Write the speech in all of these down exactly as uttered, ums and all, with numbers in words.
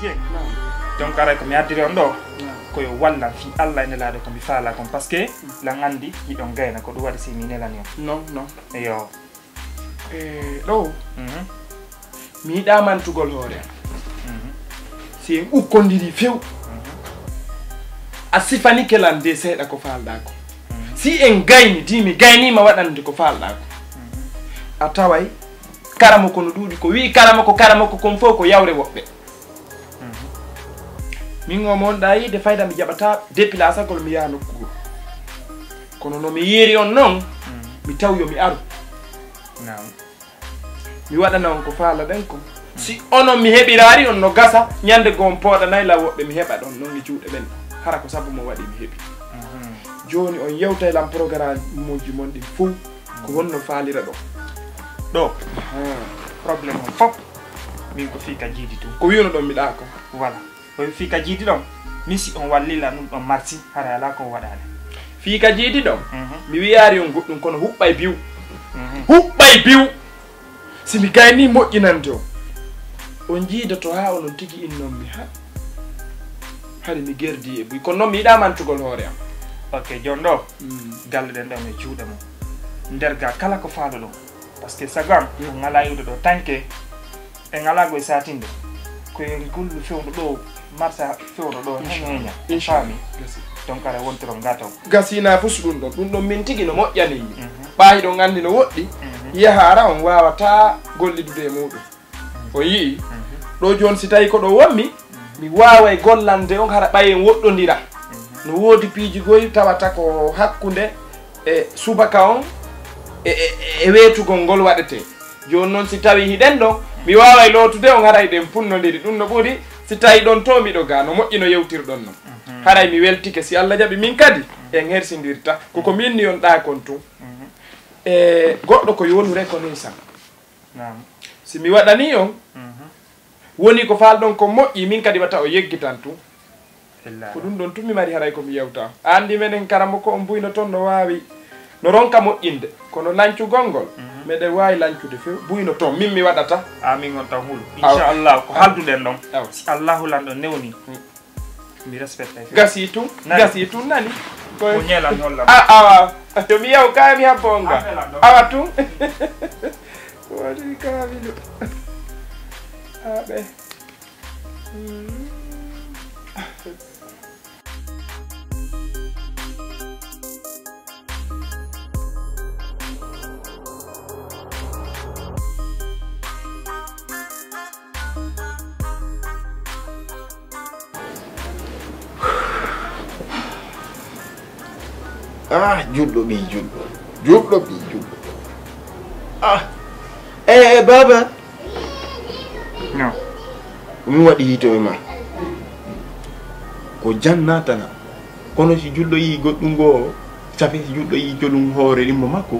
Dieng. Donc aray ko mi addiri on ɗo, ko yo wallan fii Allah e Nelaaɗo ko mi faalaa kon, parce que lan anndi miɗon gayna, ko ɗum waɗi si mi nelani on. Non, non. Eyo. E ɗo, mhm, mi yiɗaa mantugol hoore am. Mhm. Si en ukkondirii few, mhm, a sifanike lan de seeɗa ko faalɗaa ko. Mhm. Si en gayni, di mi gayniima waɗande ko faalɗaa ko. Mhm. A taway karamoko no ɗuuɗi, ko wi'i karamoko, karamoko kon fow ko yawre woɓɓe. Mhm. Min o mo wonɗaa yiide fayda mi jaɓataa depilasagol mi yaha nokku goo. Kono no mi yiiri on non, mhm, mi taw yo mi aru. Naam. Mi waɗana on ko faalaɗen kon. Si onon mi heɓiraali on no gasa, ñande goo on pooɗanay lan woɓɓe mi heɓa ɗon non e juuɗe men. Hara ko sabu mo waɗi mi heɓi. Mhm. Jooni on yewtay lan programmemuuji mon ɗin fow. Ko honno faalira ɗon? Ɗo. Ahan. Problème on fof, min ko fii ka jiidi tun. Ko wi'uno ɗon mi ɗaa ko? Voilà. Ko fii ka jiidi ɗon, min si on wallii lan ɗun ɗon marsi, haray alaa ko waɗaali. Fii ka jiidi ɗon, mhm, mi wi'aali on goɗɗun kono huɓɓay biw. Mhm. Huɓɓay biw! Si mi gaynii moƴƴinande on, on jiidoto haa onon tigi innon mi ha. Hari mi gerdii e buy. Kono non mi yiɗaa mantugol hoore am. Ok, jooni ɗo, mm, galle ɗen ɗon e juuɗe mon. Nder gaa kala ko faaluɗon. Parce que sago am, mm, on alaa iwde ɗo tanke en alaa ko e saatinde. Ko yo en gollu fewndo ɗo, marsa fewndo ɗo, heña heña. Inchallah. Faami? Gasi. Donc, aray wontiron gaa ton. Gasi na fus ɗun ɗon. Ɗun ɗon min tigi no moƴƴani mi. Mhm. Ɓaayi ɗon anndi no woɗɗi. Mhm. Yaha ara on waawataa gollidude e muuɗun. O yi'i. Mhm. Ɗo jooni si tawii ko ɗo wonmi, mhm, mi waaway gollande on hara ɓay en woɗɗondira. Mhm. No woodi piiji goy tawata ko hakkunde e subaka on e, e, e weetugol ngol waɗetee. Jooni non si tawii hiɗen ɗon, mi waaway lootude on hara hiɗen punnondiri. Ɗun no ɓuri si tawii ɗon to miɗo gaa, no moƴƴi no yewtirɗon non. Mhm. Haray mi weltike si Alla jaɓi min kadi, mhm, en hersindirta. Ko ko min ni on ɗaa kon tun. Mhm. E goɗɗo ko yonure ko nii sam. Naam. Si mi waɗanii on, mhm, woni ko faalɗon ko moƴƴi, min kadi wata o yeggitan tun. Illa. Ko ɗun ɗon tun mi mari haray ko mi yewta. A anndi menen karamoko on buy no ton no waawi, no ronka moƴƴinde. Kono lancugol ngol, mhm, meɗen waawi lancude few. Buy no ton, min mi waɗata. Amin on tan hulu. Awa. Inchallah, ko haalduɗen ɗon. Awa. Si Allahu lanɗo newni. Hmm. Mi respectay. Gasi tun, nani? Gasi tun nani? Ko ñeelan hollan. Ah, awa. Yo mi yaw kaya mi habbo on ga. Awa tun. Woni kamilu. Aɓe. Mm. Ah, julɗo ɓii julɗo. Julɗo ɓii julɗo. Ah. Eh, eh, baaba. No. Ko mi waɗi yiito e ma. Ko jannatana. Kono si julɗo yii goɗɗum goo, safe si julɗo yii jolum hoore ɗimmo makko.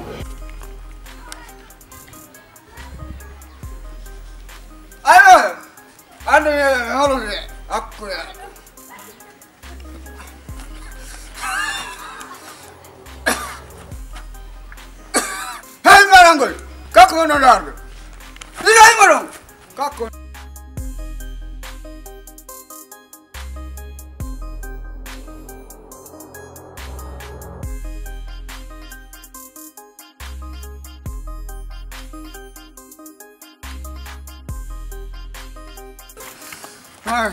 Ayo, ande holo de hakkude. Hay marangol, kako no dardo. Ni hay marangol, kako. Ay,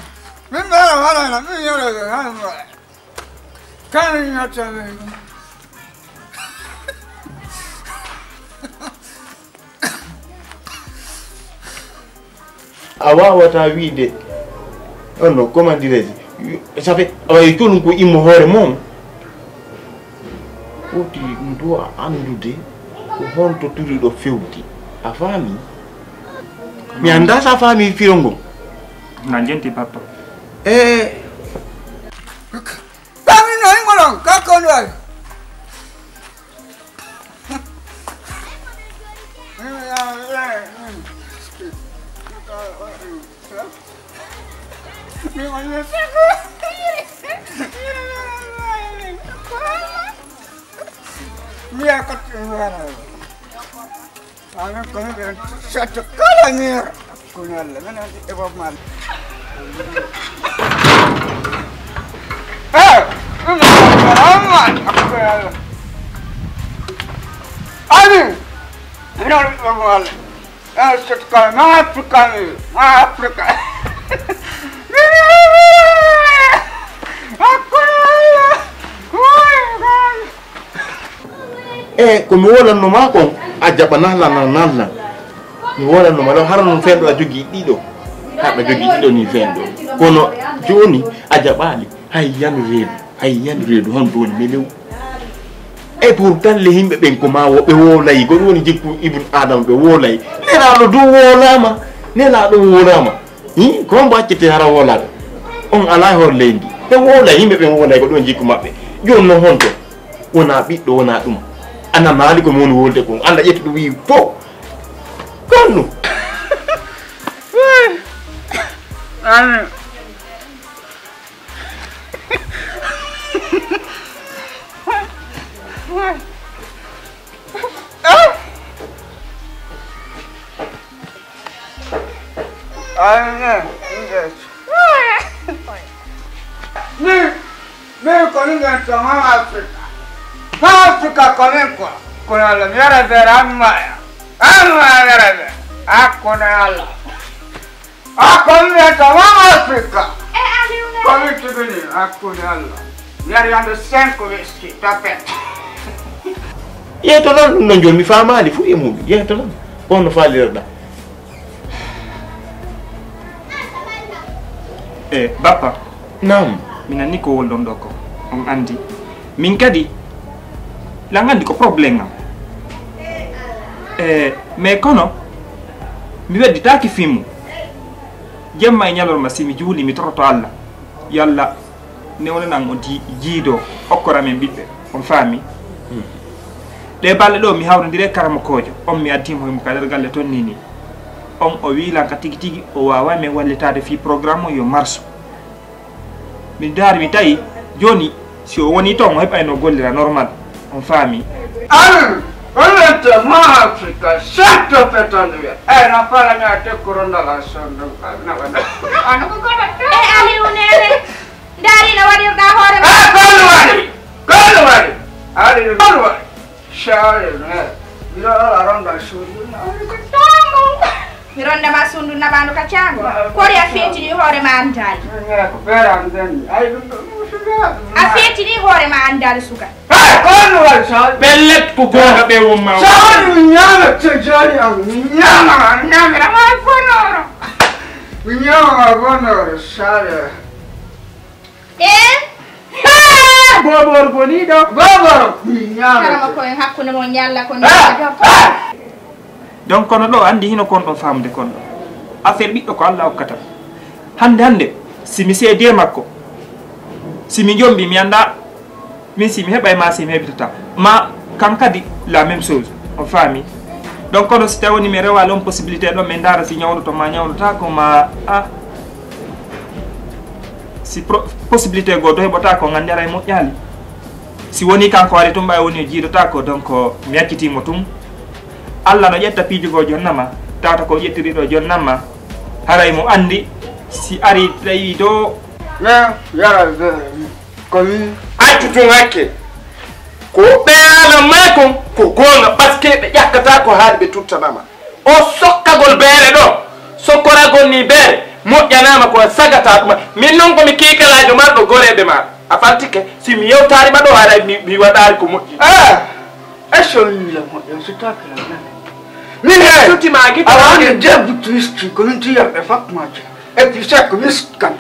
min mbaɗa waɗana, min yewta ko han mbaɗa. Kala mi natta min. A waawataa wiide, on no, comment dirais-je, ça fait, awa e colum ko immo hoore mon. Foti ɗum duwa anndude ko honto turi ɗo fewti. A faami? Mi anndaa so a faami firo ngon. Na jenti, papa. E. Faami no immo ɗon, kakko on waɗi. Miya kat. Amin kono ɓen sotto kala miro. Kono Allah men andi e Bob Marley. Eh, ɗum ɗo ko Rahman. Amin. Amin, on ɗum ɗo mo Allah. Eh, c'est quand même Africain, Africain. Hakkunde Allah. Wuy, wuy. E ko mi wolanno ma kon, a jaɓa nahla na nahla. Mi wolanno ma ɗo hara noon fenɗo a jogii ɗiɗo. Haɗa jogii ɗiɗo ni fenɗo. Kono jooni a jaɓaali. Hay yan reedu, hay yan reedu, honto woni melew? E pour dalle yimɓe ɓen ko ma wo ɓe wowlayi, ko ɗum woni jikku Ibn Adama, ɓe wowlayi. Nelaaɗo du wowlama, nelaaɗo wowlama. Hi, ko hombo accete hara wowlaɓe? On ala e hoore leydi ndi. Ɓe wowlayi, yimɓe ɓen wowlayi, ko ɗum jikku maɓɓe. Jooni no honto? Wona ɓiɗɗo, wona ɗum. Ana maali ko mi woni wolde kon. Alla ƴetti ɗum wi'i fof. Konnu. Amin. Amin. Ni, ni ko ni ngan to ma Afrika. Ma Afrika ko ni ko. Ko na la mi ara bera amma ya. Amma ya ara bera. Akko na Allah. Hakkunde tawon Afrika. Ko min tugini hakkunde Allah. Yari ande cinq whisky tapet. Yeeto lan ɗum no jooni mi faamaali fuu e muɗum. Yeeto lan on no faalirɗa? E bappa, Naam. Mi nanni ko wolɗon ɗo ko on andi. Min kadi lan andi ko problème am. E mais kono mi wedditaaki fimmu. Jemma e ñalorma si mi juuli mi toroto Allah. Yalla newnanan o di- jiido okkora men ɓiɓɓe. On faami? Ɗe balɗe ɗo mi hawrodiri e karamokoojo on mi addimo hoymo ka nder galle ton nini. On o wiilan ka tigi tigi o waaway men wallitaade fii programme on yo marsu. Mi daari mi tawi jooni si o woni toon o heɓayno gollira normal. On faami? Amin. Olente ma Afrika sento petande wiya. Eh, na fala mi a tekkuro ndala sondon ka na wanda. Ano ko goda. E Aliou nene. Ndaari no waɗirɗa hoore ma. Eh, kono wari. Kono wari. Ari kono wari. Share ne. Mira la ronda shuri. Mi ronda ma sundu naɓaandu ka caango. Kori a feetini hoore ma andaali. Ne ko beran den. Ay dum dum suga. A feetini hoore ma andaali suka. Eh, kono wari share. Pellet ko goonga ɓe won ma. Share mi nyama tejari am. Mi nyama, nyama la ma bonoro. Mi nyama bonoro share. E Bobor boniɗo. Bobor. Mi karama nyama. Koye hakkunde mo ñalla ko Ah, ah. Donc kono ɗo andi hino kon ɗon faamde kon ɗo affaire ɓiɗɗo ko Allah okkata. Hande hande si mi seedi e makko si mi jombi mi anda min si mi heɓay ma si mi heɓitata ma kan kadi la même chose. On faami? Donc kono si tawi woni mi rewali on possibilité ɗon min ndaara si ñawdoto ma ñawdotako ma a si pro- possibilité goo do heɓotako ngandi aray moƴƴali. Si woni kanko ari tun ɓay woni o jiidotako donc mi accitimo tun. Allah no ƴetta piiji goo jonnama tawata ko ƴettiri ɗo jonnama. Haray mo andi si ari tawi do Ne yara bere. Ko mi Accu tun hakke. Ko ɓe alam ma kon ko goonga parce que ɓe ƴakkata ko haali ɓe tuttanama. O sokkagol beere ɗo sokkoragol ni beere moƴƴanama ko sagata ɗuma. Min non ko mi kiikalaajo marɗo goreeɓe ma a faltike si mi yewtaari ma ɗo haray mi mi waɗaari ko moƴƴi. Ah. Esso mi wila mo yo so takira na. Min Hey, he. suti ma gito Awa ma ni je butu isti ko min tiya e fak ma je. E puis c'est que mi skant.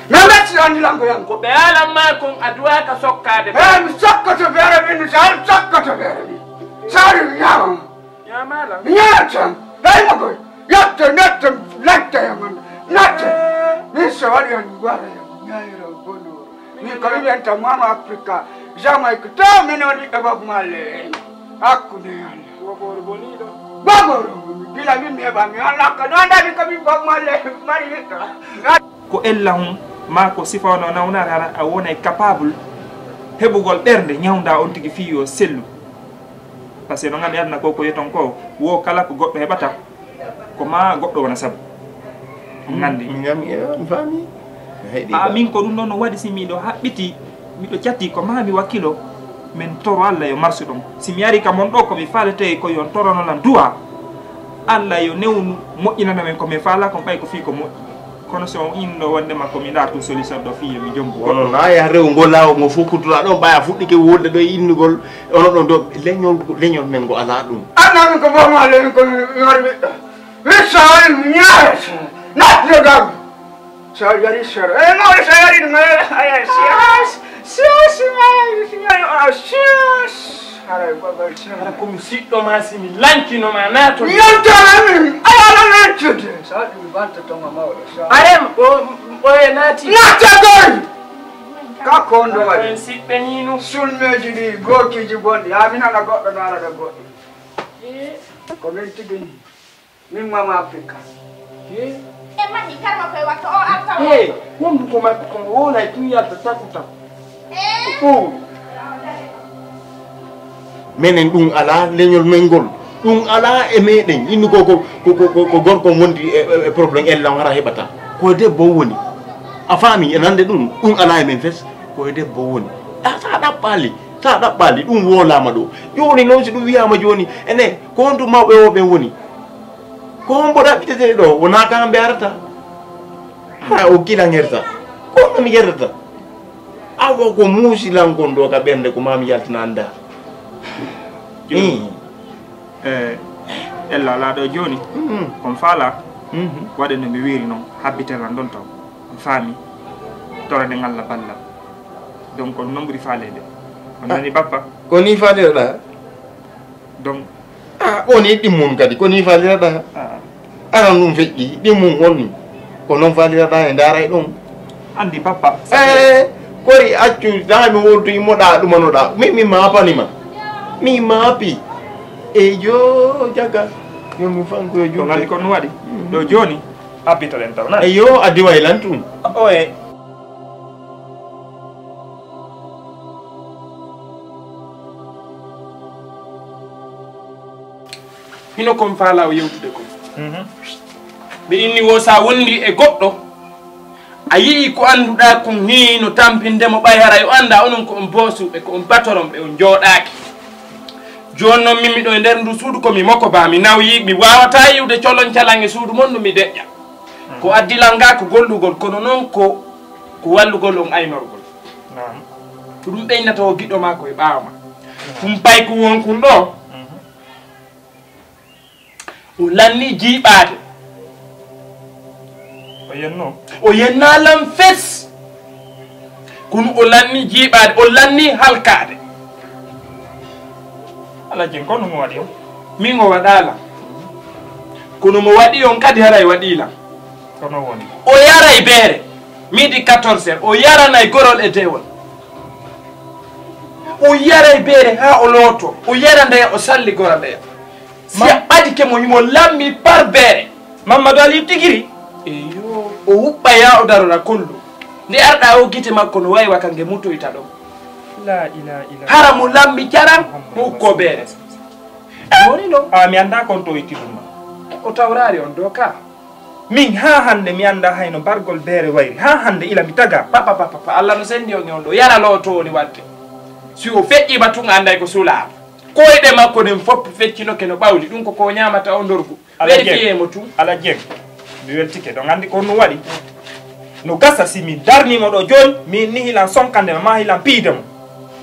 Na metti andi lango yango. Ko ɓe alam ma kon a duwaka sokkaade ma. Eh, mi sokkoto bere min, mi sal sokkoto bere min. Sari mi nyama. Ñaamala. Mi nyama tan. Dai mo koy. Yatta natta latta ya man. Natta. Min so wari an wara ya. Nyaira bono. Min ko mi wenta mama Afrika. Jamaïque to min woni e Bob Marley. Hakkunde yalla. Wobor boniɗo. Boboro. Bila min mi heɓa mi Allah ka no anda min ko min Bob Marley. Mari witta. Ko ella hum ma ko sifa ono nawnaare hara a wonay capable heɓugol ɓernde ñawnda on tigi fii yo sellu. Par ce que no ngandi aduna ko ko yeton ko wo kala ko goɗɗo heɓata ko ma goɗɗo wona sabu. On ngandi? Mi ngami e on faami. A min ko ɗum ɗon no waɗi, si miɗo haɓɓiti, miɗo catti ko maa mi wakkilo, min toro Alla yo marsu ɗum. Si mi ari ka mon ɗo, ko mi faalete ko yo on torono lan du'a. Alla yo newnu moƴƴinana men ko min faala kon, ɓay ko fii ko moƴƴi. Kono si on inno wonde ma ko mi ɗa tun solution ɗo fii yo mi jombu. Kono na ya rew ngol lawo mo fokutura ɗon, ɓaya fuɗɗike wolde ɗo e innugol, ono ɗon ɗo leñol, leñol men ngo ala ɗum. Anna min ko boma leñol ko mi mari ɓiɗɗo. Mi sawal mi ñaara. Not the gag. So yari sero. Eh, no, so yari ɗum, eh, ay, ay, siyas. Siyas, ay, siyas, ah, siyas. Haray babal sero. Hara ko mi siɗɗo ma, si mi lankino ma nato. Yonta min, ala la lantude. Sa ɗum banta tonga mawɗo. Sa. Arem, o, o e naati. Natta gol. Ka kondo waɗi. En siɓɓe ni no. Sulmeji ɗi, gokiji bonɗi. Ha min ala goɗɗo no ala ɗo goɗɗo. Eh. Ko min tigi ni. Min mama Afrika. Eh? E mani karma koye watto o arta o. Eh, wondu ko makko ko wona e tun yalta taku taku. Eh? Oh. Menen ɗum ala leñol men ngol. Ɗum ala e meɗen. Innu ko, ko, ko, ko, ko gorko wondi e, e, e problème ella on hara heɓata. Ko e debbo woni. A faami e nande ɗum. Ɗum ala e men fes. Ko e debbo woni. A sa ɗaɓɓali. Sa ɗaɓɓali. Ɗum wolama ɗo. Joni noon si ɗum wiyama joni. Ene, ko honto mawɓe o ɓen woni? Ko hombo ɗaɓɓitete ɗo? Wona ka hamɓe arata. Ha o kilangerta. Ko honno mi yerata? Awo ko muusilan kon ɗo ka ɓernde ko mami yaltina anda. Joni, eh, ella ala ɗo joni. Mhm. Kon faala. Mhm. Waɗe no mi wiri non. Habbitelan ɗon taw. On faami. Torade ngalla balla. Donc on non ɓuri faalede. On nani bappa? Ko ni faaleɗa? Donc. Ah, woni ɗimmun kadi, ko ni faaliraɗa? Ah. Aran ɗum feƴƴi, ɗimmun wonni. Ko noon faaliraɗa e ndaaray ɗum. Andi papa. Eh, kori accu, daa mi woltu immoɗa ɗumanoɗa. Mi, mi maapanima. Mi maapi. E yo, jaga. Yo mi fanko e. To ngal julde. Kon waɗi. Mm. Ɗo jooni, abbitoɗen taw, nani? E yo, addi waylan tun. Oye. Hino kon faala o yewtude kon. Mhm. Ɓe inni wo sa wondi e goɗɗo, a yi'i ko annduɗaa kon hino tampinde mo, ɓay hara yo annda onon ko on boosuɓe, ko on batoron ɓe, on jooɗaaki. Jooni non min miɗo e nder ndu suudu ko mi moko ba, mi nawyi, mi waawataa yi'ude colon calan e suudu mon ndu mi deƴƴa. Ko addi lan ga ko gollugol, kono non ko, ko wallugol on aynorgol. Naam. Ko ɗum ɓeynata o giɗo ma ko e ɓaawo ma. Naam. Ɗum pay ko won kun ɗo. Mhm. O lanni jiiɓaade. O yenno? O yennaa lan fes. Kono o lanni jiiɓaade, o lanni halkaade. Alhaji, kono mo waɗi on? Min o waɗaa lan. Kono mo waɗi on kadi haray waɗii lan. Kono woni? O yaray beere. Midi quatorze heures. O yaranay gorol e dewol. O yaray beere haa o looto. O yara ndeya, o salli gora ndeya. Si a ɓadike mo, himo lammi par beere. Mamadou Ali tigiri. Eyo. O huɓɓa yaa o darora kollu. Nde arɗa o gite makko no waywa ka nge mutoyta ɗo. La ilaha illa. Hara mo lammi caran, mo ukko beere. Woni no? A mi annda kon to itti ɗum ma. O tawraari on do ka. Min haa hannde mi annda hayno bargol beere wayri. Haa hannde ila mi taga. Papa, papa, papa, Allah no senndi on e on ɗo. Yara looto woni waɗde. Si o feƴƴiima tun, a annday ko sulaa. Koyɗe makko ɗen fof feccinoke no ɓawli. Ɗum ko ko ñaamata o ndorgu. Ala Vérifier Dieng. Mo tun. Ala Dieng. Mi weltike. Ɗon anndi ko no waɗi. No gasa si mi darnii mo ɗo jooni, min ni hilan sonkande ma, ma hilan piyde mo.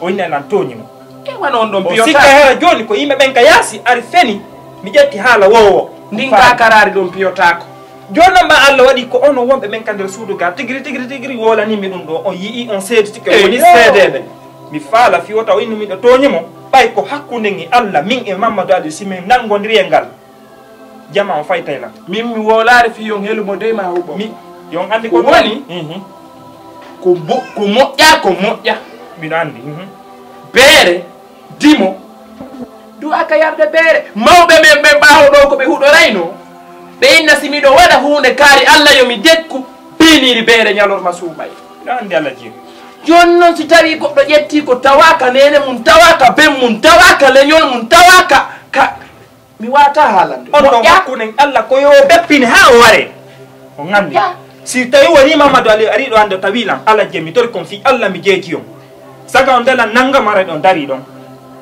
O inni lan tooñi mo. E wano on ɗon o sikka piyotaa. Hara jooni ko yimɓe ɓen ka yaasi ari feni. Mi ƴetti haala wowo. Ndin kakaraari ɗon piyotaako. Jooni non ma Allah waɗi ko onon wonɓe ɓen ka nder suudu ga tigiri, tigiri, tigiri wolani mi ɗum ɗo. On yi'i, on seeditike, eyi, woni yo. Seedeeɓe. Mi faala fi wota o innu miɗo tooñi mo. Ɓay ko hakkunde ngi Allah, min e Mamadou Ali, si min nanngondiri e ngal. Jama on faytay lan. Min mi wowlaare fii yon helu mo dey ma huɓɓo. Mi, yon anndi ko woni? Mhm. Ko bo-, ko moƴƴa, ko moƴƴa. Miɗo anndi. Mhm. Beere, dimo, du'aka yarde beere. Mawɓe men ɓen ɓaawo ɗo ko ɓe huɗorayno. Ɓe inna si miɗo waɗa huunde kaari Alla yo mi dekku, piiniri beere ñalorma suuɓay. Miɗo anndi Alla jiiri. Jooni non si tawii goɗɗo ƴettii ko tawaaka neene mum, tawaaka ben mum, tawaaka leñol mum, tawaaka ka, Mi waawataa haalande. On ɗon moƴƴa. Hakkunen Allah ko yo beppin haa o ware. On anndi? Ya. Si tawi woni Mamadou Aliou ari ɗo hannde o tawi lan, Alhaji, mi tori kon fii Allah, mi jeeji on. Saga on ndela nanga mare ɗon dari ɗon.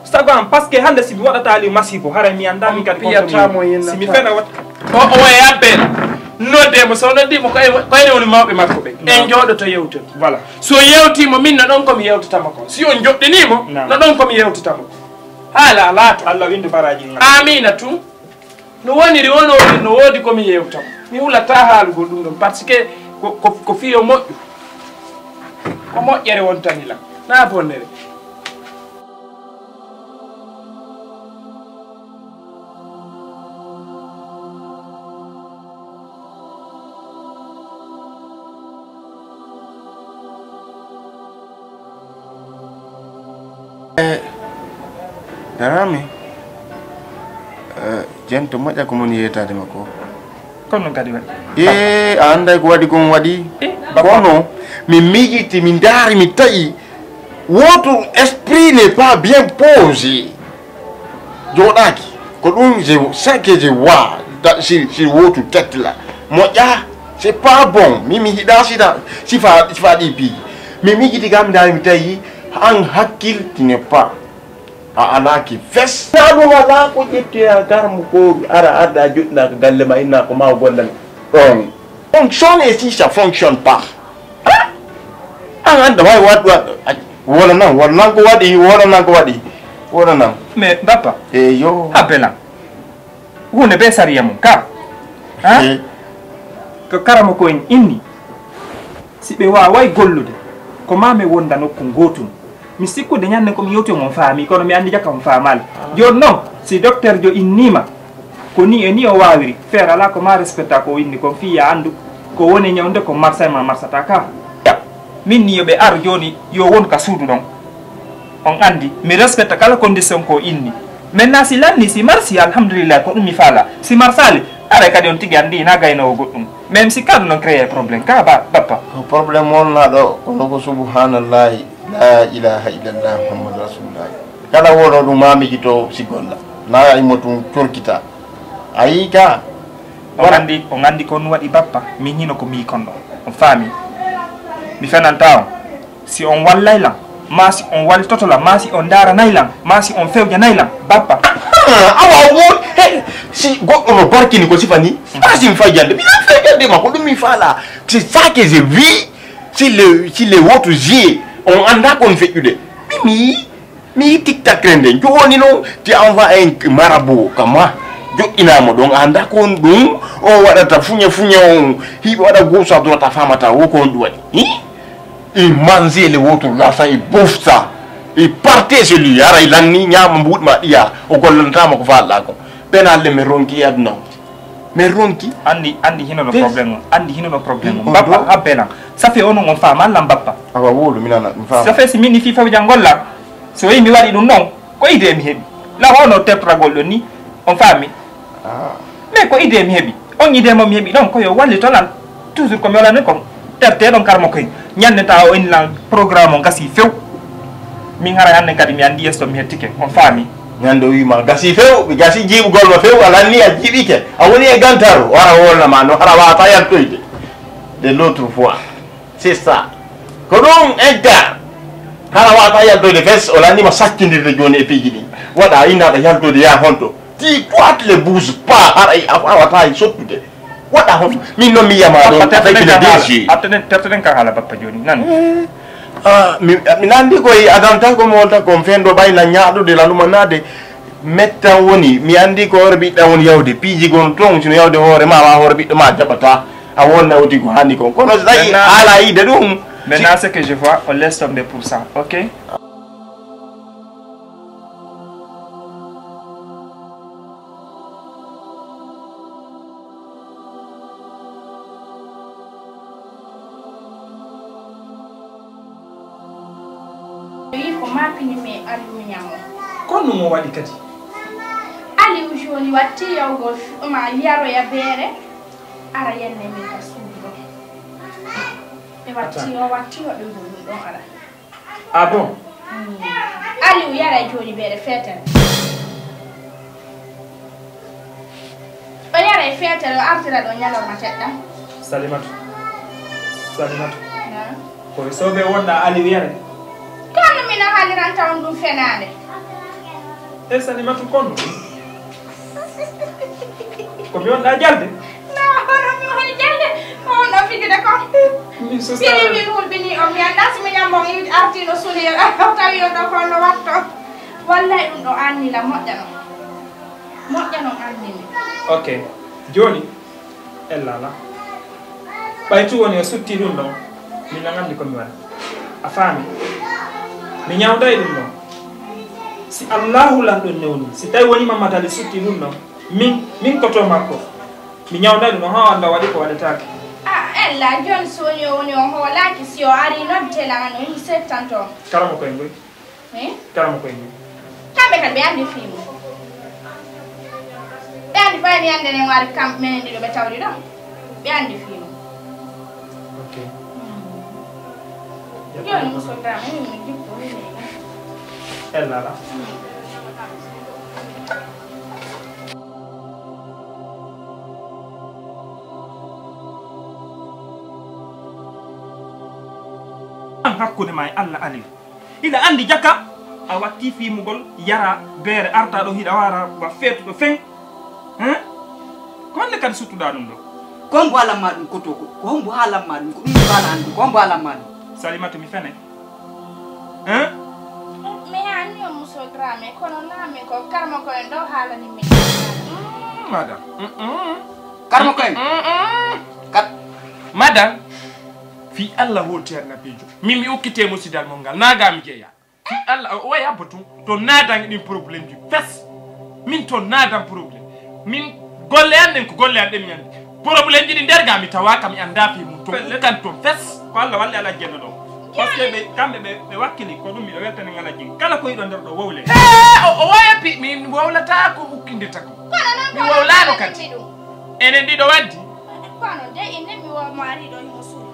Saga am, parce que hannde si mi waɗata Aliou masibo, haray mi annda min kadi kon ko mi, si mi fena wat- O, o e abbere. Nodde mo, so noddi mo, ko e, ko ene woni mawɓe makko ɓe. En jooɗoto yewtoto. Voilà. So yewti mo, min no ɗon ko mi yewtata mo kon. Si on joɗɗini mo, no ɗon ko mi yewtata mo. Haala alaa to. Allah windu baraji. Amina tun. No woniri, wono no woodi ko mi yewta. Mi hulataa haalugol ɗum ɗon, parce que ko, ko, ko fiyo moƴƴo. Ko moƴƴere wontani lan, naa bonnere. Eh, Darame, eh, jento moƴƴa ko moni yeytaade makko. Kono noon kadi waɗi. Eh, a annday ko waɗi kon waɗi. Eh, kono mi miijiti, mi ndaari, mi taƴi. Votre esprit n'est pas bien posé. Jooɗaaki. Ko ɗum, je, ce que je vois, da, si, si wotu tête là. Moƴƴa, c'est pas bon. Mi, mi hiɗa sida, sifa, sifa ɗi piiji. Mi miijiti kam, ndaari, mi tawi, an hakkil, tu n'es pas. A alaaki fes. Naa ɗum alaa ko ƴettoya garmo ko ara arda joɗɗinaa ko galle ma, innaa ko ma o gollani. Ɗon. Fonctionne et si ça fonctionne pas. Ah? An annda way waɗ, waɗ, wona nan, wona nan ko waɗi, wona nan ko waɗi. Wona nan. Mais bappa. Eyo. Abbela. Huunde bee sariya mum ka. Ha? Eh. Ko karamoko en inni, si ɓe waaway gollude, ko maa mi wonda nokku ngootun. Mi sikkude ñande ko mi yewti on, on faami, kono mi anndi jaka on faamaali. Jooni noon, si docteur jo inniima, ko ni e ni o waawiri, feere alaa ko maa respecta ko o inni kon, fii ya anndu ko woni ñawnde ko marsay ma marsata ka. Min ni yo ɓe ar jooni, yo won ka suudu ɗon. On anndi, mi respecta kala condition ko inni. Maintenant si lanni, si marsi, alhamdulillah, ko ɗum mi faala. Si marsaali, aray kadi on tigi anndi, na gaynoowo goɗɗum. Même si kaɗu non créer problème, ka ba, bappa. Ko problème wonnaa ɗo, kono ko subhanallahi, la ilaha illallah, Muhammadu Rasulullah. Kala wono ɗum ma mijito si golla. Na ay mo tun corkita. Ayi ka. On anndi, on anndi ko on waɗi bappa, min hino ko mi kon ɗo. On faami? Mi fenanta on. Si on wallay lan, maa si on waltoto lan, maa si on ndaaranay lan, maa si on fewjanay lan, bappa. Ah, awa won, he, si goɗɗo no barkini ko sifa ni, ah, si mi fewjande, mi nan fewjande ma, ko ɗum mi faala. C'est ça que je vis, si le, si les autres yeux, on annda ko on feƴƴude. Mi, mi, mi tiktak rende, jooni noon, ti envoie un marabout, kama, joɗɗinaa mo ɗon, a annda ko on ɗum, on waɗata fuña fuña on, hiɓe waɗa gauche à droite, a faamata, wo ko on ɗum waɗi. Hi? Il mangeait le vôtre là, ça, il bouffe ça. Il partait chez lui, ara il lanni, ñaama mbuuɗi ma ɗiya, o gollantama ko faalɗa ko. Penal le mi ronki e aduna o. Mi ronki. Anndi, anndi hino no problème on. Anndi hino no problème on. Bappa, habbe lan. Ça fait onon on faama lan bappa. Awa wolu, mi nana, mi faama. Ça fait si min ni fi fewjangol lan. So wi mi waɗi ɗum noon, ko idée mi heɓi. La hono tertragol ɗon ni, on faami. Ah. Mais ko idée mi heɓi. On idée mo mi heɓi ɗon, ko yo wallito lan. Toujours ko mi waɗani kon. Terte ɗon karmo koy. Ñande ta o inni lan programme on gasi few. Min hara hannde kadi mi anndi yeeso mi hettike. On faami. Ñande o wiima gasi few, mi gasi jiiɓugol ma few, a lanni a jiiɓike. A woni e gantaru, wara wolna ma no hara wata yaltoyde. De l'autre fois. C'est ça. Ko ɗum egga. Hara wata yaltoyde fes, o lanni ma sakkindirde jooni e piiji ɗin. Waɗa innaɗa yaltoyde ya honto. Ti toi tu le bouge pas, hara a wata e sottude. Waɗa hon, min noon mi yiyama ɗon, avec le D G. Tertenen, tertenen ka haala bappa jooni, nan. Eh, ah, mi, mi nandi koye adanta ko mi wolta kon fendo ɓayna ñaaɗude lanuma naade. Mettan woni, mi andi ko hoore ɓiɗɗa woni yawde. Piiji gon toon, sino yawde hoore ma, wa hoore ɓiɗɗo ma jaɓata. A wonna woti ko hani kon. Kono so tawi haala yiide ɗum. Maintenant, ce que je vois, on laisse tomber pour ça, ok? Wi ko maapini mi Aliou ñamo. Kono mo waɗi kadi? Aliou jooni watti yawgol ma yaroya beere, ara yenne min ka suudu ɗo. E watti o watti waɗugol ɗum ɗon ara. Ah bon? Mm. Aliou yaray jooni beere feetere. O yaray feetere, o artira ɗo ñalawma teɗɗa. Salimatu. Salimatu. Naam. Ko e soɓe wonɗa Aliou yare? Kono mina haaliranta on ɗum fenaande. E Salimatu kono? Ko mi wonɗa jalde? Na, hono mi woni jalde. Ko on ɗo fijide ko? Min sustare. Min hulɓini on, mi annda si mi ñammo on iwdi artino suliyel. Tawi on ɗo ko on no watto. Wallay ɗum ɗo annila moƴƴa non. Moƴƴa non annini. Ok. Jooni, Ella alaa. Ɓay tun woni o sutti ɗun ɗon, min non anndi ko mi waɗa. A faami? Mi ñawday ɗun ɗon. Si Allaahu lanɗo newni, si tawi woni Mamadu Ali sutti ɗun ɗon, min, min koto makko, mi ñawday ɗun ɗon, haa Alla waɗi ko waɗetaake. Ah, Ella, jooni si woni o woni on hoolaaki, si o arii nodde lan, no mi settanto. Karamoko en ngoy. Eh? Karamoko en. Kamɓe kadi ɓe anndi fii mum. Ɓe anndi fay mi annde nen waɗi kam menen ɗiɗo ɓe tawri ɗo. Ɓe anndi fii mum. Ok. Hmm. Jooni muso dama, min mi jippo, min mi. Ella alaa. Hmm. An hakkunde ma e Alla Aliou. Hiɗa anndi jaka, a watti fiimugol, yara beere, arta ɗo hiɗa wara ba feetuɗo fen. Hein? Ko honde kadi suttuɗa ɗum ɗo? Ko hombo haalan ma ɗum koto ko? Ko hombo haalan ma ɗum? Ko ɗum mi faala anndu. Ko hombo haalan ma ɗum? Salimata, mi fene? Hein? Mi anni on muso Dramé, kono naami ko karamoko en ɗo haalani min. Mm, madam. Mm, mm. Karamoko en? Mm, mm. Kar- Madam, fii Alla hooti annabiijo. Min mi ukkite musidal mon ngal, naa ga mi jeya. Fii Alla, o wayi abbo tun. To naadan e ɗin problème ji fes. Min to naadan problème. Min golle an ɗen ko golle an ɗen mi anndi. Problème ji ɗi nder ga mi tawaaka mi annda fii mum. To ukkan ton fes. Ko Alla walli Alhaji en ɗo. Parce que ɓe, kamɓe ɓe, ɓe wakkili ko ɗum miɗo weltani Alhaji en. Kala ko yiɗo nder ɗo wowle. Hee, o, o wayi pi-, min wowlata ko ukkinde tako. Mi wowlaano kadi. Enen ɗiɗo waddi. Kono de inde mi wo mo ari ɗo himo suuɗi.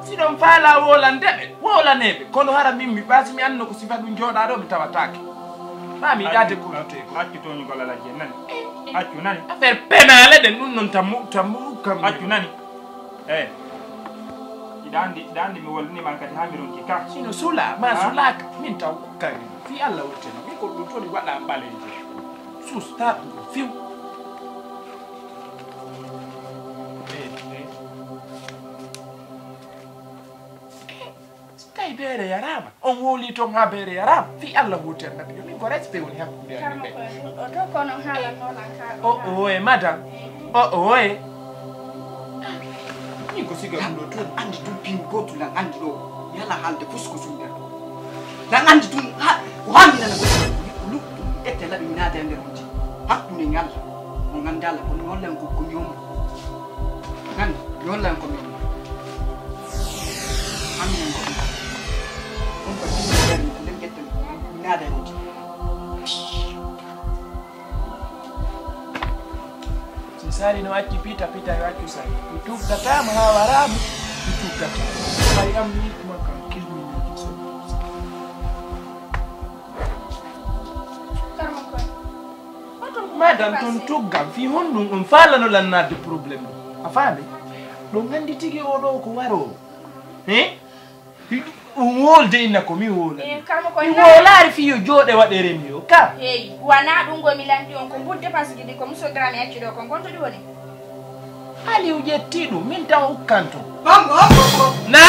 Si ɗon faala wolande ɓe, wolaneeɓe. Kono hara min mi ɓaasi mi anno ko sifa ɗum jooɗaa ɗo mi tawataake. Maa mi yiɗaade ko luttee ko. Accu tooñugol Alhaji en nani. Eh, eh. Accu nani. Affaire penale ɗen ɗum non tammu, tammu kam. Accu nani. Eh. Iɗa anndi, iɗa anndi mi wollini ma kadi haa mi ronki ka. Sino sula, ma sulaaka. Min taw ukkani. Fii Alla wuttani. Mi ko ɗum toon waɗa ɓaleejo. Sus, taatu ɗum fiw. Eh, eh. Kay beere yaraama. On wowli toon haa beere yaraama. Fii Alla wutte annabi. Min ko respect woni hakkunde amin ɓe. Karma ko e ɗum ɗo to kono haalan noon an ka. O, o, e madam. O, o, e. Min ko siga ɗum ɗo tun. Anndi tun piiw gootu lan anndi ɗo. Mi alaa haalde fus ko sum nder ɗo. Lan anndi tun ha, ko haa mi nana ko lu-, ette laɓi mi naata e nder on ti. Hakkunde ngal. On anndaa la, on mi hollan ko, ko mi on. Nan, mi hollan ko mi on. Haa mi nana ko mi. On ko tun nder mi, ko nden ette mi naata e on ti. Si Sali no acci pita, pita yo accu Sali. Mi tuggataa mo haa waraa mo, mi tuggataa. Fay am ni kuma kam kilmini so. Madam, ton tuggam fii honɗum on faalano lan naatde problème ɗo. A faami? Ɗon anndi tigi oo ɗoo ko waroowo. He? Ɗum wolde inna ko mi wolani. Eh, kamo ko mi na- wolaari fii yo jooɗe waɗe remi yo ka. Hey, wanaa ɗum ngo mi lanndi on ko mbuɗ dépense ji ɗi ko Muso Dramé acci ɗo kon, kon to ɗi woni? Aliou ƴetti ɗum, min tan ukkanto. Bambo, bambo. Na?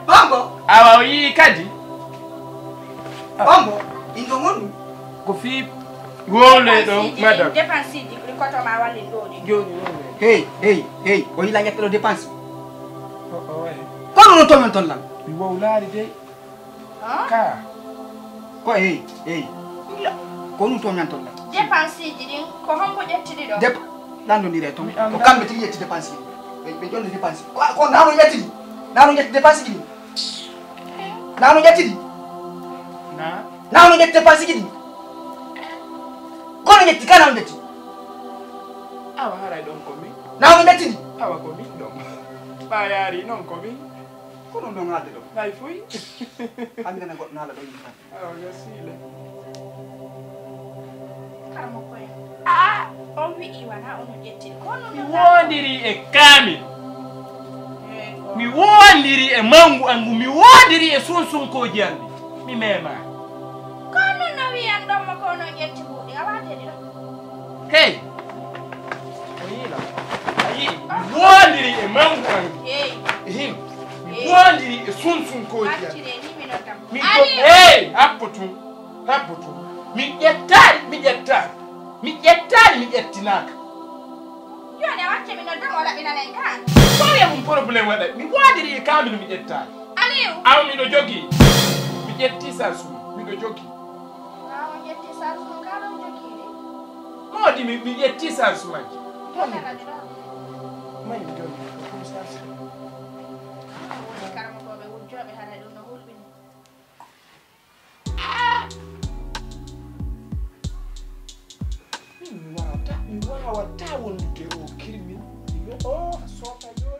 Bambo. Awa o yii kadi. Bambo, indo wonu. Ko fii wowle ɗo, madam. Dépense ji ɗi koto ma walli ɗo ɗi. Jooni wowle. Hey, hey, hey, o yila ƴetta ɗo dépense. O, o wayi. Kono no toñon ton lan? Mi wowlaari dey. Ka. Ko, hey, hey. Ko ɗum toñanton lan. Dépense ji ɗin, ko hombo ƴetti ɗi ɗo? Dep-, landondire ton. Ko kamɓe tigi ƴetti dépense ji. Ɓe, ɓe ƴonni dépense. Ko, ko nano ƴetti ɗi. Nano ƴetti dépense ji ɗin. Nano ƴetti ɗi. Na? Nano ƴetti dépense ji ɗin. Kono ƴetti, ka nano ƴetti. Awa haray ɗon ko min. Nano ƴetti ɗi. Awa ko min ɗon. Ɓa yaari non ko min. Ko ɗum ɗon haalde ɗo? Hay fuy. Hannde nana goɗɗo naala ɗo yimɓe tan. Awa gasii le. Karamoko en. Ah, on wi'i wona on ƴetti. Ko non mi wondiri e kaamil. Eh, Mi woondiri e manngu an ngu, mi woondiri e sunsunkooji an ɗi. Mi meemaani. Ko non no wiyan ɗon mo ko non ƴetti mbuuɗi, a waatee ɗi ɗon. Hey! O yiila. A yii, mi woondiri e manngu an ngu. Hey. Ehin. Mi Hey. woondiri e sunsunkooji an. Accire ni mi noddam. Mi Aliou! Hey! Habbo tun. Habbo tun. Mi ƴettaali, mi ƴettaali. Mi ƴettaali, mi ƴettinaaka. Jooni a wacce mi nodda mo o laɓɓinana en kan. Ko wiya mum problème waɗa. Mi woondiri e kaamilu mi ƴettaali. Aliou. Aw miɗo jogii. Mi ƴetti sarsu. Miɗo jogii. Aw on ƴetti sarsu ka ɗon jogii. Moodi mi mi ƴetti sarsu majji. Moodi. Mai mi joni ko sarsu. Woni karamokooɓe wujjooɓe haray ɗum no hulɓini. Min mi wawata, mi wawata wondude o kirmin. Yo o a sofa joni.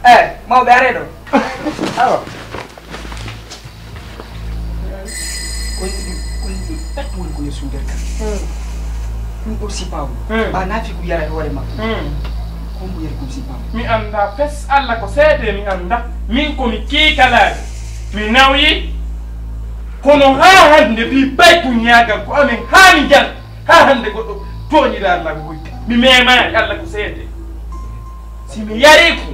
Eh, mawɓe, aree ɗo. Awa. Koye ɗum, koye ɗum, ɓe ɓe woni ko yeeso nder kan. Hmm. Ɗum ɗo sipaw. Hmm. Ba nafi ko yara e hoore makko. Hmm. Ko mbo yari ko sipaw. Mi annda fes, Allah ko seede mi annda. Min ko mi kiikalaajo. Mi nawyi. Kono haa hannde fii bay ko ñaagal ko amen haa mi jal. Haa hannde goɗɗo tooñira Allah ko hoyta. Mi meemaani, Allah ko seede. Si mi yari ko,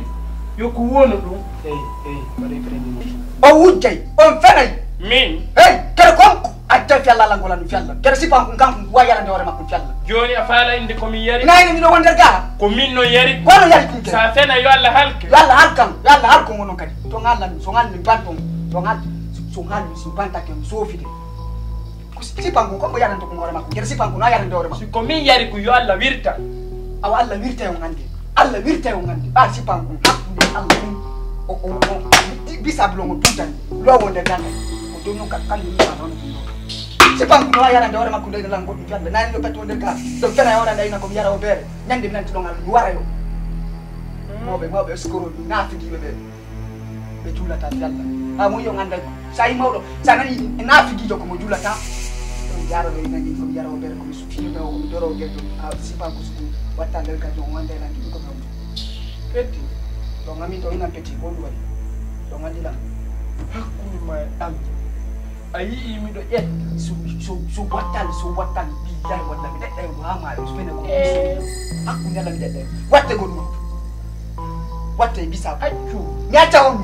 yo ko wonu ɗum. Eyi, eyi, waɗi premier. O wujjay, on fenay. Min? Hey, kere kon ko adda fi Allah, Allah ngol andu fi Allah. Kere sipan kun kanko wa yarande hoore makko fi Allah. Jooni a faala inde ko mi yari? Nayne miɗo wonder ga. Ko min no yari? Kono yari kun kere. Sa fena yo Allah halke. Yo Allah halkan, yo Allah halko ngono kadi. To ngal lan, so ngal min banton, to ngal, so ngal min so bantake mi sofide. Ko si-, sipan kun, ko mbo yarante kun hoore makko. Kere sipan kun, a yarante hoore makko. Si ko min yari kun, yo Allah wirta. Awa Allah wirta yo ngande. Allah wirta yo ngande. Ɓa sipan kun, hakkunde Allah kun. O, o, o, di-, bisa blo mo tutan. Lo wonde ganda. O to no ka kan ni ma non kun. Sipan kun, a yarante hoore makko, ndey lan goɗɗum fi Allah. Nani yo petto nder ka. Do fena yo ngande ina ko mi yara o bere. Ñande mi nanti ɗon Allah, mi wara yo. Mawɓe, mawɓe, escroc, naafigiiɓe ɓe. Ɓe juulata fi Allah. Ha, mo yo ngannda, sa yi mawɗo, sa nani naafigiijo ko mo juulata. Ɗon yaro ɗo inani, ko mi yaro bere, ko mi sufiyo, ko mi doro gel, a sifa ko suku, watta nder ka jon, wanda e lanki, ko mi wonde. Petti, ɗon amin ɗo inan petti, ko ɗum waɗi. Ɗon anndi lan. Hakkunde ma e Allah. A yi'i miɗo ƴetta, so, so, so wattan, so wattan, billahi walla mi ɗeɗɗay mo haa maayo, so fene ko hakkunde Allah mi ɗeɗɗay mo. Watte goɗɗum. Watte bisa. Accu. Mi acca on.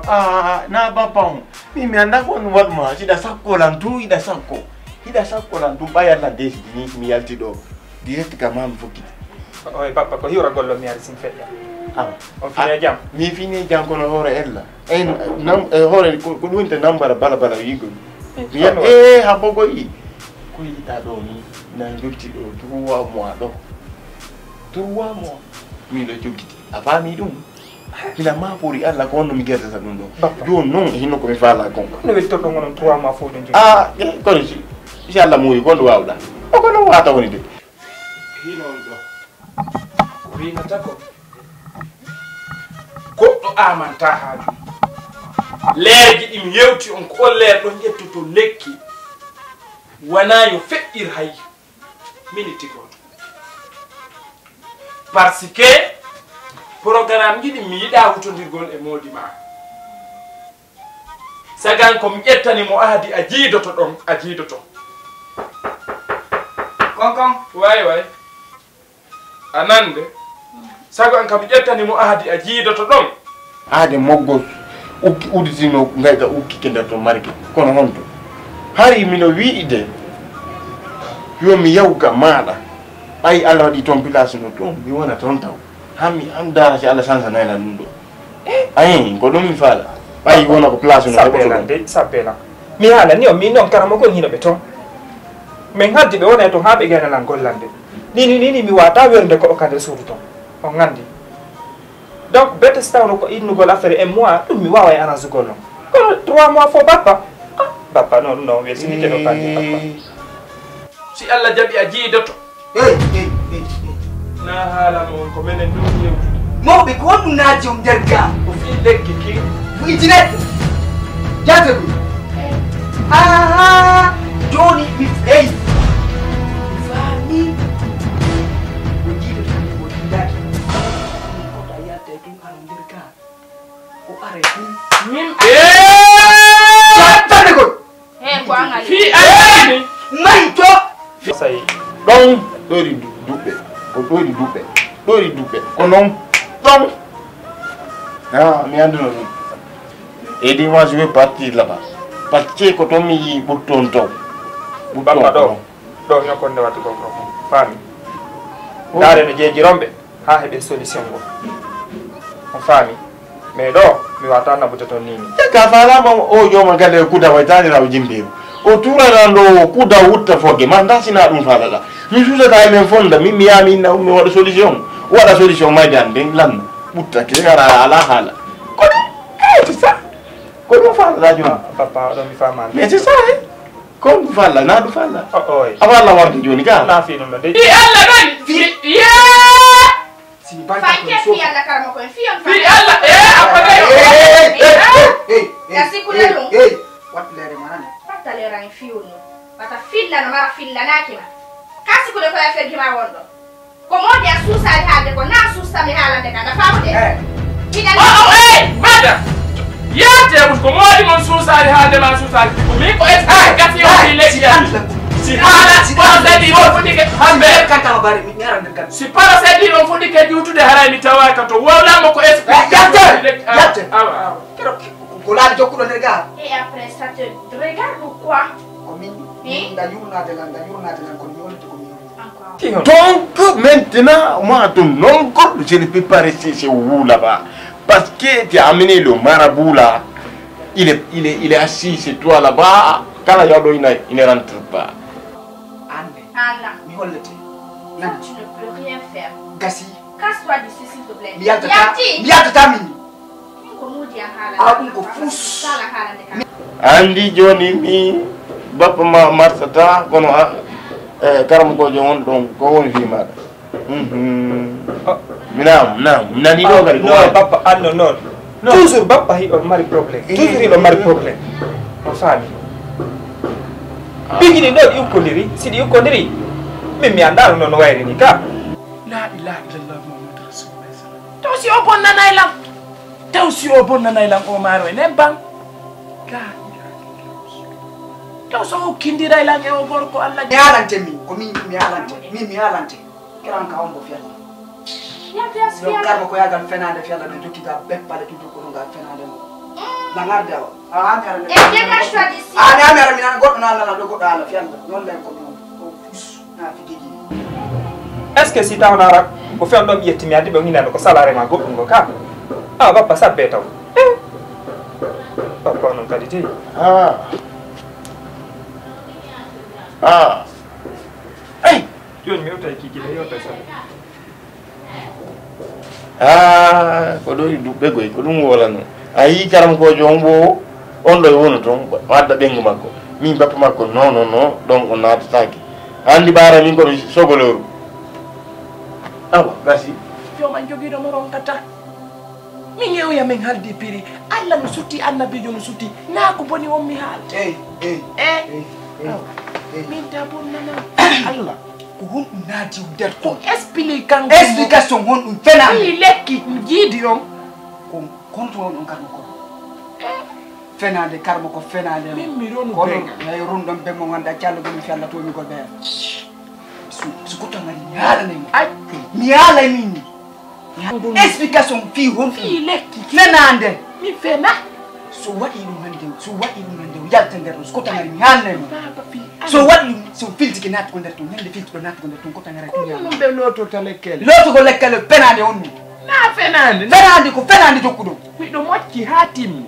Ah, na bappa on. Mi, mi annda ko on waɗma. Hiɗa sakko lan tun, hiɗa sakko. Hiɗa sakko lan tun, ɓay Allah desidi ni, mi yalti ɗo. Direct ka ma mi fokkiti. Oye, papa, ko hiwra gollo mi ari sin feƴƴa. Awa. On fini e jam? Mi fini e jam kono hoore ella. Ey, nam, e hoore ko, ko ɗum woni te nambara bala bala wiigol. Mi yiya, eh, habbo ko yi. Ko yiɗa ɗo ni, na jotti ɗo trois mois ɗo. Trois mois. Min ɗo joggiti. A faami ɗum? Ina ma pori Allah ko honno mi gerdata ɗum ɗo. Bappa. Jooni noon e hinno ko mi faala kon. No wettorɗo ngonon trois mois fof ɗon jogi. Ah, eh, kono si, si Allah muuyi ko ndu waawɗa. O ko noon waata woni de. Hino on ɗo. Ko rinata ko. Goɗɗo amanta haaju. Leerji ɗi mi yewti on ko leer ɗo ƴettoto lekki. Wona yo feƴƴir hay. Miniti gooto. Parce que programme ji ɗi mi yiɗa hutondirgol e moodi ma. Sagan ko mi ƴettani mo ahadi a jiidoto ɗon, a jiidoto. Kon kon. Way way. A nande. Sago an kam mi ƴettani mo ahadi a jiidoto ɗon. Aade moggol ukki uditino ngayka ukkike nder ton marke. Kono honto? Hari mino wi'ide yo mi yahu ka maaɗa. Ɓay Allah waɗi ton place no ton, mi wona ton taw. Haa mi anndaara si Allah sansanaylan ɗum ɗo. Ayi, ko ɗum mi faala. Ɓay wona ko place no heɓoto ɗum. Sabbelan de, sabbelan. Mi haalani on, min noon karamoko on hino ɓe ton. Min haddi ɓe wona e ton haa ɓe gaynalan gollande. Nini, nini, mi waata werde ko ka nder suudu ton. On nganndi. Donc, bete si tawno ko innugol affaire e mois, ɗum mi waawa e arrangugol non. Kono trois mois fo bappa. Ah, bappa, non, non, welsinike no bandi bappa. Si Allah jaɓi a jiidoto. Hey, hey, hey, hey. Na haala mo on ko menen ɗum yewtude. Mawɓe, ko honɗum naati on nder ga? Ko fii lekki ki. Ko internet. Jaate ɗum. Aha, jooni mi, hey. Mi faami. Ko jiidoto ko jiidaaki. Ko a yalta e ɗum aron nder ga. O aray ɗum. Min. Jaatande kon. He ko an ali. Fii an ali. Mayto. Sai. Ɗon ɗoyri du-, duɓɓe. Ko ɗoyri duɓɓe. Ɗoyri duɓɓe. Ko non. Ɗon. Ah, mi annduno ɗum. Et dis-moi, je vais partir là-bas. Parce que ko ton mi yii ɓutton taw. Ɓutton taw. Ɗo ñokkonde waɗi ko, ko, ko faami. Oh. Ndaare no jeejiron ɓe, haa heɓe solution ngo. On faami? Mais ɗo, mi waata naɓude toon nii nii. E ka faalaama o jooma galle e kuda waytaani raw jimbeeru. O tuurana ɗo o kuda wutta fogge, ma nda sina ɗum faalata. Mi suusata e men fonda, min mi yaami inna mi waɗa solution. Waɗa solution mayde an nden lanna. Ɓutta ke, ara ala haala. Ko ɗum, eh, c'est ça. Ko ɗum faalata jooni. Ah, papa, ɗo mi faamaani. Mais c'est ça, eh. Ko ɗum falla, na ɗum falla. O, oy. A falla warde jooni ka? Na fi ɗum ɗo de. Fi Allah ɗon. Fi, yaa! Si banka ko Fanke so fi Allah karamo ko en fi on fi Allah. Eh, a ko de. Hey, hey, hey, hey, hey, hey, hey, hey. Kasi kula ɗum. Hey, hey. Wat leere ma nani. Watta leere en fi on. Wata filla no mara fillanaaki ma. Kasi kula ko e fergi ma wonɗo. Ko moodi a suusaali haalde ko, naa suustami haalande ka, nda faamude? Eh. Miɗa Oh, oh, hey, madam! Yaate, ko moodi mon suusaali haalde ma suusaali. Ko min ko explication fi lekki an. Si haala, procédure on fotike, hambe. Kanta o bari, mi, mi aran nder kan. Si procédure on fotike juutude, haray mi tawaaka to. Wowla mo ko explication fi lekki an. Yaate, yaate. Awa. Kero, ko laali jokkuɗo nder ga. Et après, ça te regarde ou quoi? Ko min, min, nda yurnaade lan, nda yurnaade lan, kono mi holliti ko mi Donc, maintenant, moi, ton oncle, je ne peux pas rester chez vous là-bas. Parce que tu as amené le marabout là. Il est, il est, il est assis chez toi là-bas. Quand il y a il ne, il ne rentre pas. Anne, Anna, mi hollete. Toi, tu ne peux rien faire. Gasi. Casse-toi d'ici, s'il te plaît. Mi yaltata, Yalti. Mi yaltata min. Min ko moodi a haala. Awa ɗum ko fus. Sala haalande kam. Anndi jooni mi bappa ma martata, kono a, eh, karamokoojo on ɗon, ko woni fii maaɗa? Mhm. Oh. Mi naam, naam. Mi nani ɗo kadi ko non, waɗi? Bappa, anno non. Non. Toujours bappa hiɗo mari problème. Eh. Toujours hiɗo mari problème. A faami? Ah. Bigi ɗin ɗo ɗi ukkodiri, si ɗi ukkodiri, min mi anndaano non no wayri ni ka. La ilaha illallah Muhammadu Rasulullah. Taw si o bonnanay lan. Taw si o bonnanay lan o maaro e nebbam. La ilaha illallah. Taw so o kindiray lan e o gorko Allah. Mi haalante min, ko min mi haalante. Min mi haalante. Kiran ka on bo fiyalla. Yo karmo ko yagal fenaande fiyalla no jokki ga beppale tudu ko nga fenaande mo. Na ngarde awa. A ami ara. E dégage-toi d'ici. A ami ara min an goɗɗo na nana ɗo goɗɗo ala fiyalla. Non len ko non. Ko fus na fi gigi. Est-ce que si tawnara ko fewndo mi ƴetti mi addi ɓe nginano ko salare ma goɗɗum ko ka? Ah, bappa sabbe taw. Eh. Bappa non kadi te. Ah. Ah. Ey, jooni mi yewtay kiki de yewtay sabbe. Ah, ko ɗo e duɓɓe goy ko ɗum wolano. A yii karam ko joom wo on ɗo e wono toon wadda ɓengu makko. Min bappa makko non non non ɗon o naatataake. Andi ɓaara min komi sogoloru. Awa gasi. Jooma jogiiɗo mo ronkata. Min e oya min haldi piri. Allah no sutti annabiijo no sutti. Naa ko boni on mi haalde. Ey, ey, Eh. ey, ey, Awa. ey. Min ta bonnana. Allah. Ko honɗum naati on nder ko? Explique kanko. Explication honɗum fenaande? Fii lekki jiidi on. Ko kontu on on karmo ko. Fenaande karmo ko fenaande. Min mi ronu kono bega. Ay rondon be mo nganda callo be mi fella to mi gol be. Su su ko tangari mi hala ne mo. Ay. Mi hala ni. Explication fii hon fii lekki. Fenaande. Mi fena. So waɗi ɗum hannde so waɗi ɗum hannde o yalta nder ɗo so ko tangari mi haalnay mo. So waɗi ɗum so filtike naatgo nder ton ñande filtuɗo naatgo nder ton ko tangara ko ɗum ɓe lotorta lekkele. Lootugol lekkele fenaande on ɗum. Na fenaande. Fenaande ko fenaande jokkuɗo. Miɗo mocci haa timmi.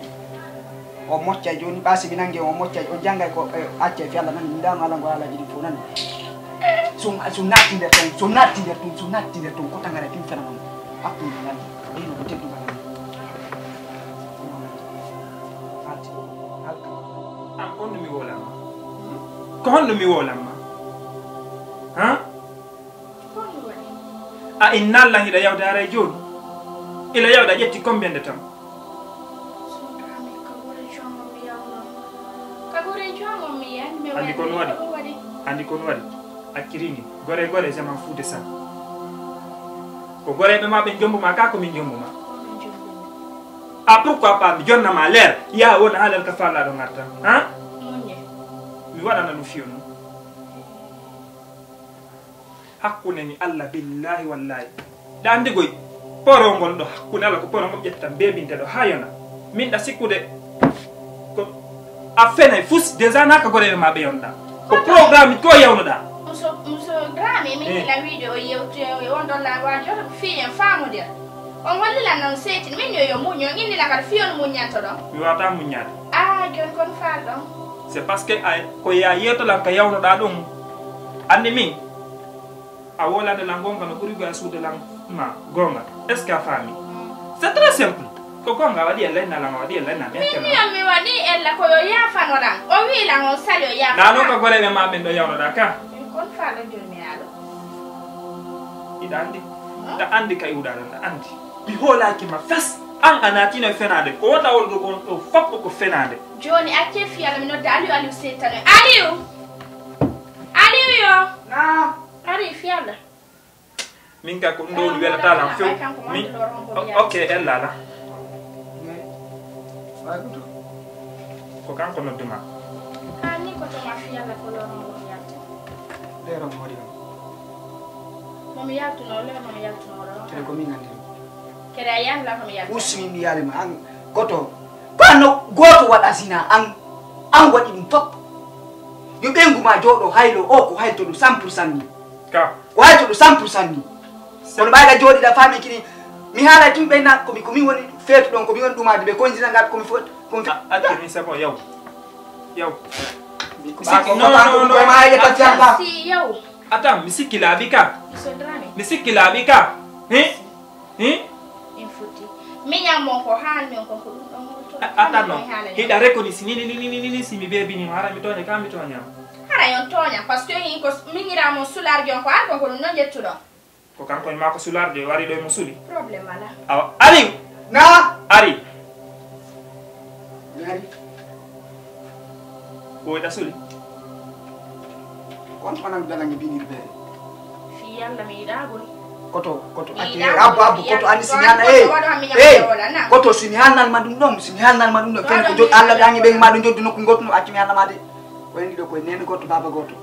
O moccay jooni ɓaasi mi nannge o moccay o janngay ko acca e fella nani mi ndaano alango haalaji ɗin fof nani. So so natti nder ton so natti nder ton so natti nder ton ko tangara ɗum fenanon. Hakkunde ngal ɗino ko teddugal ngal. An kon no mi wolanma? Ko honno mi wolanma? Ha? A inna Allah hiɗa yawda haray jooni? Ila yawda ƴetti combien de temps? Andi kon waɗi. Andi kon waɗi. Acciri ni. Gore gore je m'en fous de ça. Ko goreɓe ma ɓe jombo ma ka ko min jombo ma. A pourquoi pas mi jonna ma leer ya wona halal ka falla ɗo ngarta. Ha? Mi waɗana ɗum fiyo noon. Hakkunde mi Allah billahi wallahi. Ɗa anndi goy poro ngol ɗo hakkunde Allah ko poro ngol ƴetta bebinte ɗo ha yona. Min ɗa sikkude ko a fenay fus déjà naka goreɓe ma ɓe yonɗa. Ko programme ko yawnoɗa. Muso muso drame min ila wiide o yewte on ɗon la wajo fiyen famude. On hollilan non seetin min yo yo muño innila kadi fiyon muññanto ɗon. Mi wata muññade. Ah jon kon fal ɗon. C'est parce que ay ko ya yetolan ka yawnoɗa ɗum. Anndi min a wolande lan gonga no ɓuri goya suude lan ma gonga. Est ce que a faami? C'est très simple. Ko gonga a waɗi ella inna lan a waɗi ella inna mi min miyon mi waɗi ella ko yo yaafano lan o wi lan on sali o yaafano nano ko goreɓe ma ɓen ɗo yawnoɗa ka. Kon falo jolmi alo. Iɗa andi. Ɗa andi ka iwɗa ɗon ɗa andi. Mi hoolaki ma fes. An a natino e fenade ko wonɗa wol ɗo on ɗo fappo ko fenade. Joni acce fiyala mi nodda aliou aliou settano aliou. Aliou yo. Naam. Ari fiyalla. Min ka ko ɗum ɗo mi welata lan few. Min ok ella la. Ko kanko nodduma. Ani ko to ma fiyalla ko loron mo yalta. Lero mo waɗi ɗum. Mo mi yaltuno lero mo mi yaltuno ɗo. Kede ko min andi ɗum. Kede a yalla ko mi yalta. Usmi mi yalima an goto. Ko anno goto waɗa sina an an waɗi ɗum fop. Yo ɓeyngu ma jooɗo haylo o ko haytoɗo cent pour cent ni. Ka. Ko haytoɗo cent pour cent ni. Kono ɓayɗa jooɗiɗa faami kini mi haalay tun ɓeyna komi komi woni feetu ɗon komi woni ɗumade ɓe koyndina ngal komi fo komi fe. Acce min c'est bon yaw. Yaw. Ko sikki non non non ma yetta fiyanka. Si yaw. Attends mi sikki laabi ka. Mi sikki laabi ka. Hein? Hein? Min foti. Miñam mon ko haalmi on kon ko ɗum ɗon woni to. Attends non. Hiɗa reconnaître ni ni ni ni ni si mi bebini mo hara mi tooña ka mi tooñama. Hara yon tooña parce que hin ko miñira mon sularde on ko ar kon ko ɗum ɗon ƴettuɗon. Ko kanko en ma ko sularde o ari ɗo e mo suli. Problème ala. Awa Aliou. Na. Ari. Mi ari. Ko wayɗa soli. Kon fanan dalange binir be. Fi yalla mi yiɗa boy. Koto koto acci abbo abbo koto andi simi hanna e e koto simi hannan ma ɗum ɗon simi hannan ma ɗum ɗon fen ko jod allah dangi ɓen ma ɗum joddu nokku gotu no acci mi hanna ma de. Ko en ɗiɗo koye nene goto baba goto.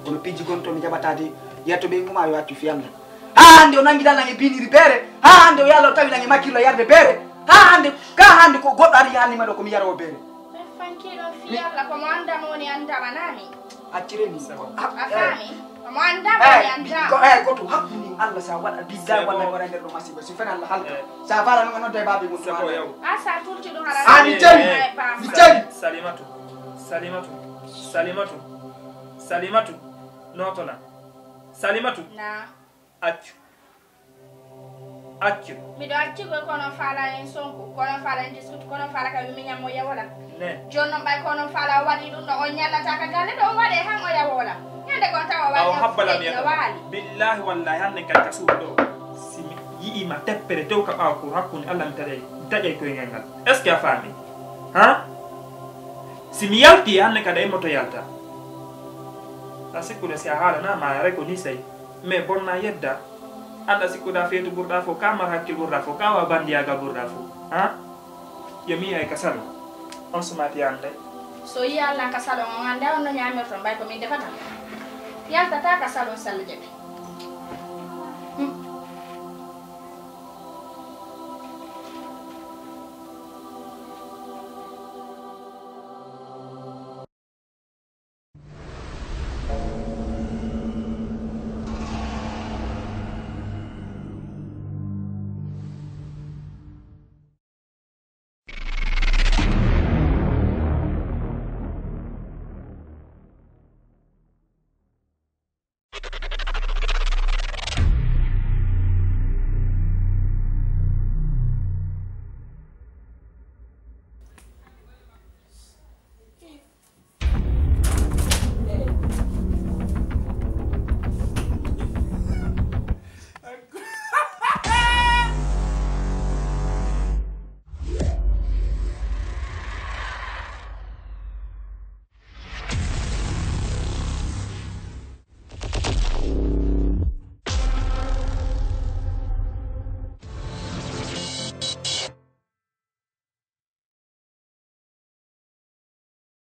Kono piji gon to mi jaɓata de. Yetto ɓeygu ma yo accu fi yalla. Ha hande o nangi dalange biniri beere. Ha hande o yalla o tawi lange makirlo yarde beere. Ha hande ka hande ko goɗɗo ari yannima ɗo ko mi yara o beere. Min fankiɗon fii Allah ko mo anndam woni anndama naa min. Accire min. A faami? Mo anndaa mo mi anndaa. Ko e goto hakkuni Allah sa waɗa bidda walla waɗa nder ɗo masiba si fena Allah halka. Sa fala non nodda e babi mun. Sebo yaw. A sa tulti ɗum hara. Ani jari. Mi jari. Salimatu. Salimatu. Salimatu. Salimatu. Notola. Salimatu. Na. Accu. Accu. Miɗo acci ko kono faala en sonko, kono faala en diskuti, kono faala ka wimi ñammo yawola. Ne. Jooni noon ɓay kono faala o waɗi ɗum ɗo, o ñallata ka galle ɗo, o waɗe han o yawola. Ñande gon tawa waɗi o habbala mi waali. Billahi wallahi hannde kadi ka suuɗo ɗo. Si mi yi'i ma teppere tew ka ɓaawo ko hakkunde Allah mi taƴay, mi taƴay koyngal ngal. Est-ce que a faami? Ha? Si mi yalti hannde kadi ay moto yalta. A sikkude si a haalana ma reko ni sey. Mais bonna yedda. Anda sikkuda feetu ɓurɗa fof, ka mar hakkil ɓurɗa fof, ka wa bandiyagal ɓurɗa fof. Ha? Yo mi ay ka salon. On sumati ande. So yi Allah ka salon on ande on no ñamirton ɓay ko min defata. Yaltata ka salon salla jaɓi.